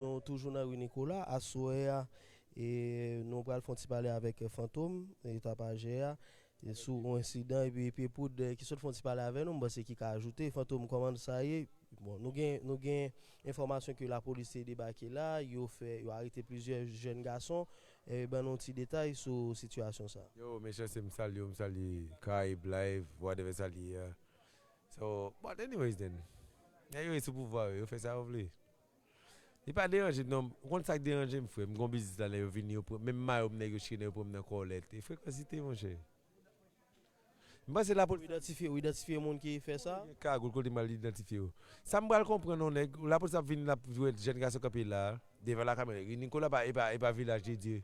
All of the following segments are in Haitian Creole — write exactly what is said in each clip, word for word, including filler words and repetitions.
Nou toujou nan ri Nicolas. Aswè a, e, nou pral fè yon ti pale avèk, e, Fantom, e, tapajè a, e, sou yon ensidan, epi Pye Poud, e, ki sot fè yon ti pale avè nou, m panse ki ka ajoute. Fantom, kòman sa ye? Bon, nou gen, nou gen enfòmasyon ke lapolis te debake la, yo fè, yo arete plizyè jèn gason. E, ban nou ti detay sou sitiyasyon sa. Yo, mechanste, m salye w, m salye Karayib Live, whatever sa l ye a. So, but anyways then, nèg yo sou pouvwa yo, yo fè sa yo vle. Li pa deranje m non, ou konn sa k deranje m, frè? M gon biznis la, nèg yo vini, yo pran, menm mayo m, nèg yo chire, nèg yo pran m nan kòlèt. E frekansite, monchè. M panse lapolis. Ou idantifye, ou idantifye moun ki fè sa? Gen kagoul kote m al idantifye yo. Sa m pral konprann non, nèg, lapolis ap vin, l ap jwenn jèn gason kanpe la, devan lakamera. Nicolas pa, e pa, e pa Vilaj de Dye.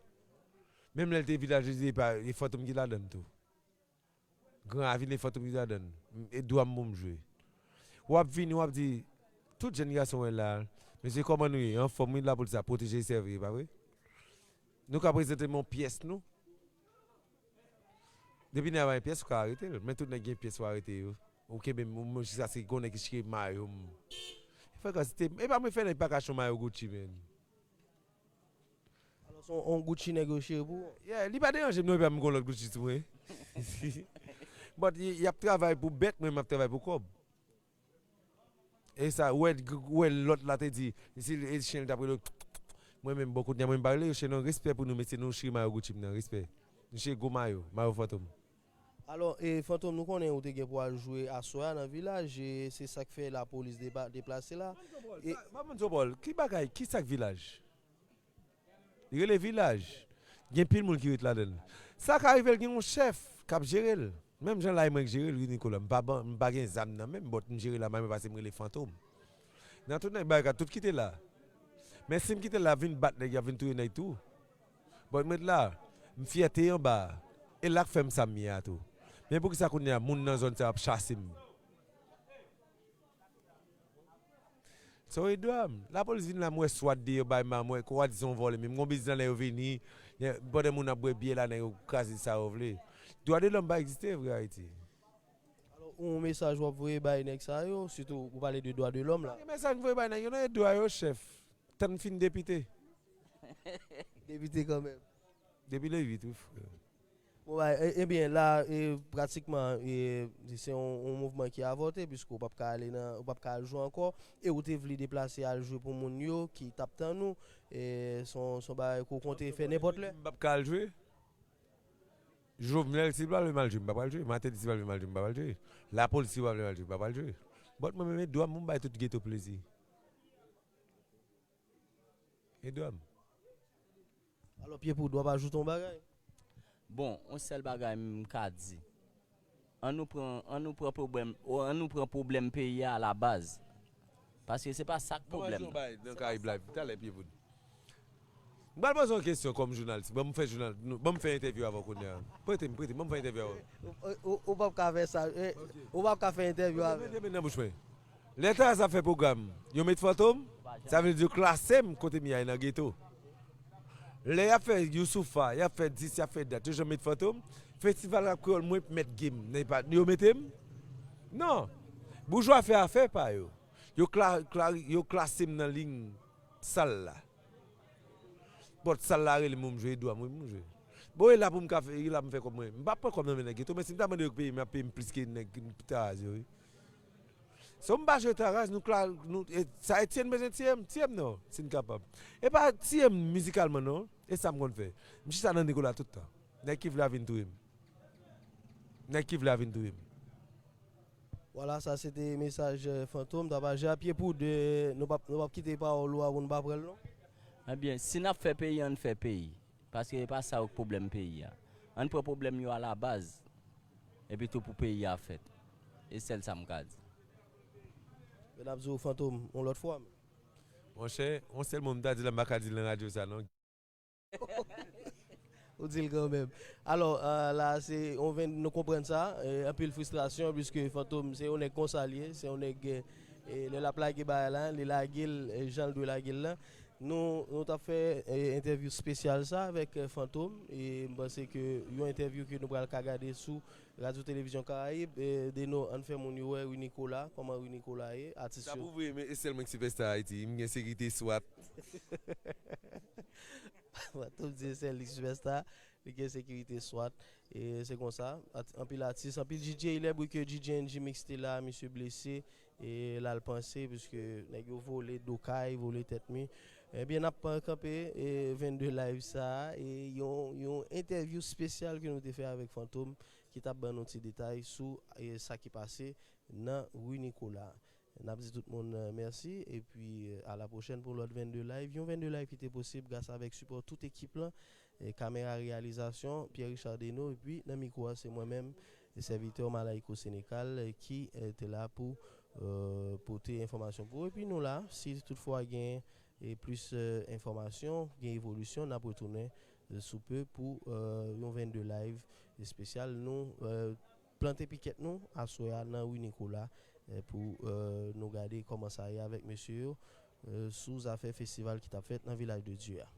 Menm lè l te Vilaj de Dye, e pa, e Fantom ki ladann tou. Gran Ravin, e Fantom ki ladann. E dwa m pou m jwe. W ap vini, w ap di, tout jèn gason wè la, mesye, kòman nou ye? Anfòm, wi, lapolis ap pwoteje e sèvi, e pa vre? Nou ka prezante m yon pyès nou. Depi nèg la pa gen pyès, ou ka arete l. Men tout nèg gen pyès, ou arete yo. Ou kenbe m, m, jiskaske gon nèg ki chire mayo m. Frekansite, e pa mwen fè nèg pa ka chon mayo Gucci, men. Alò, se yon, yon Gucci nèg yo chire pou ou? Yeah, li pa deranje m non, epi m gon lòt Gucci sou mwen. But y, y ap travay pou bèt, mwen m ap travay pou kòb. E sa, ou wè, ou wè lòt la te di, si e chen l t ap rele, mwen menm, bon, kounye a mwen m pa rele yo chen non, respè pou nou, mesye, nou chire mayo Gucci m nan, respè. Nou chire gwo mayo, mayo Fantom. Alò, e, Fantom, nou konnen ou te gen pou al jwe aswè a nan Vilaj, e se sa k fè lapolis depa-, deplase la. E, Manman Zobòl, ki bagay, ki sa k Vilaj? Li rele Vilaj. Gen pil moun ki ret ladan l. Sa ka rive l gen yon chèf k ap jere l. Menm jan la e mwen k jere l, wi, Nicolas. M pa ban, m pa gen zam nan men m, but m jere la, mwen pase m rele Fantom. Nan tout nèg bagay, tout ki te la. Men si m kite l, l ap vin bat nèg, y ap vin touye nèg tou. But mwen t la, m fyète anba a. E la k fè m sa m ye a tou. Men poukisa kounye a moun nan zòn sa yo ap chase m? So e dwa m. Lapolis vin la, m wè swat deyò bay ma, m wè kwa di se yon vòlè, men m gon biznis la, nèg yo vini, pandan moun ap bwè byè la, nèg yo kraze sa yo vle. Dwa de lòm pa egziste vre Ayiti. Alò, yon mesaj w ap voye bay nèg sa yo, sitou ou pale de dwa de lòm la. Pa gen mesaj m voye bay nèg yo, non, e dwa yo, chèf. Tann fin depite. Depite kanmenm. Depi le uit, wi, frè. Bon, bay, e, ebyen, la, e, pratikman, e, se yon, yon mouvman ki avòte, piske w p ap ka ale nan, w p ap ka al jwe ankò, e ou te vle deplase al jwe pou moun yo ki t ap tann ou, e, se yon, se yon bagay ke w konte fè nenpòt lè. M p ap ka al jwe? Jovenel, si l pa vle m al jwe, m pa pral jwe. Martelly, si l pa vle m al jwe, m pa pral jwe. Lapolis, si l pa vle m al jwe, m pa pral jwe. But mwen menm, e dwa m pou m bay tout geto plezi. E dwa m. Alò, Pye Poud, w ap ajoute yon bagay? Bon, yon sèl bagay m ka di. An nou pran, an nou pran pwoblèm, o, an nou pran pwoblèm peyi a alabaz. Paske se pa sa k pwoblèm nan. Nan Karayib Live, talè, Pye Poud. M pral poze yon kesyon kòm jounalis. Ban m fè jounal, nou, ban m fè entèvyou avè w kounye a. Prete m, prete m, ban m fè entèvyou avè w. Ou, ou, ou p ap ka fè sa, eh, ou p ap ka fè entèvyou avè m. Mete men nan bouch mwen. Lè Taraz ap fè pwogram, yo met Fantom, sa vle di yo klase m kote m ye a nan geto. Lè y ap fè Youssoupha, y ap fè dis, y ap fè dat, yo janm met Fantom. Festival Rap Kreyòl, mwen mèt game, yo mete m? Non. Boujwa fè afè pa yo. Yo kla-, kla-, yo klase m nan liy sal la. But sal la rele m pou m jwe, e dwa m wi pou m jwe. Bon, e la pou m ka fè, e la pou m fè kòb mwen. M p ap pran kòb nan men nèg geto, men si m ta mande yo peye m, y ap peye m plis ke nèg Taraz yo, wi. So m pa jwe Taraz, nou kla-, nou, e, sa Etienne bezwen tiye m, tiye m non, si n kapab. E pa tiye m mizikalman non, e sa m konn fè. M chita nan Nicolas tout tan. Nèg ki vle a vin touye m. Nèg ki vle a vin touye m. Vwala, sa se te mesaj, eh, Fantom, tapajè a. Pye Poud, eh, nou p ap, nou p ap kite pawòl ou a pou nou pa pran l non. Ebyen, si n ap fè peyi, ann fè peyi. Paske e pa sa yo k pwoblèm peyi a. Ann pran pwoblèm yo alabaz. Epi tou pou peyi a fèt. E sèl sa m ka di. Men n ap di w Fantom yon lòt fwa. Monchè, yon sèl mo m ta di la, m pa ka di l nan radyo sa non. Ou di l kanmenm. Alò, eh, la, se, on ven, nou konprann sa, eh, anpil fristrasyon, piske Fantom, se yon nèg konsa l ye, se yon nèg, eh, lè l ap lage bagay la, li lage l, eh, jan l dwe lage l lan. Nou, nou t ap fè eh, entèvyou espesyal sa avèk eh, Fantom e m panse ke yon entèvyou ke nou pral ka gade sou Radyo Televizyon Karayib. Eh, Deno, ann fè moun yo wè Rui Nicolas, kòman Rui Nicolas ye, atis yo. Sa pou vre, men e sèl mwen ki sipèsta Ayiti, m gen sekirite swat. Fantom di e sèl li sipèsta, li gen sekirite swat. E se konsa, at- anpil atis, anpil D J, lè bri ke D J N G Mix te la, misye blese, e l al panse, piske nèg yo vole do kay, vole tèt mi. Ebyen, n ap kanpe e vennde live sa a, e yon, yon entèvyou espesyal ke nou te fè avèk Fantom, ki t ap ban nou ti detay sou e sa ki pase nan Rui Nicolas. N ap di tout moun eh, mèsi, epi eh, a la pwochèn pou lòt vennde live. Yon vennde live ki te posib gras avèk sipò tout ekip lan, eh, kamera reyalizasyon, Pierre Richard Deno, epi nan mikwo a se mwen menm, sèvitè Malayko Sénécal, eh, ki eh, te la pou eh, pote enfòmasyon pou ou. Epi nou la, si toutfwa gen eh, plis eh, enfòmasyon, gen evolisyon, n ap retounen eh, sou pe pou eh, yon vennde live espesyal. Nou eh, plante pikèt nou aswè a nan Rui Nicolas eh, pou eh, nou gade kòman sa ye avèk mesye yo eh, sou zafè festival ki t ap fèt nan Vilaj de Dye a.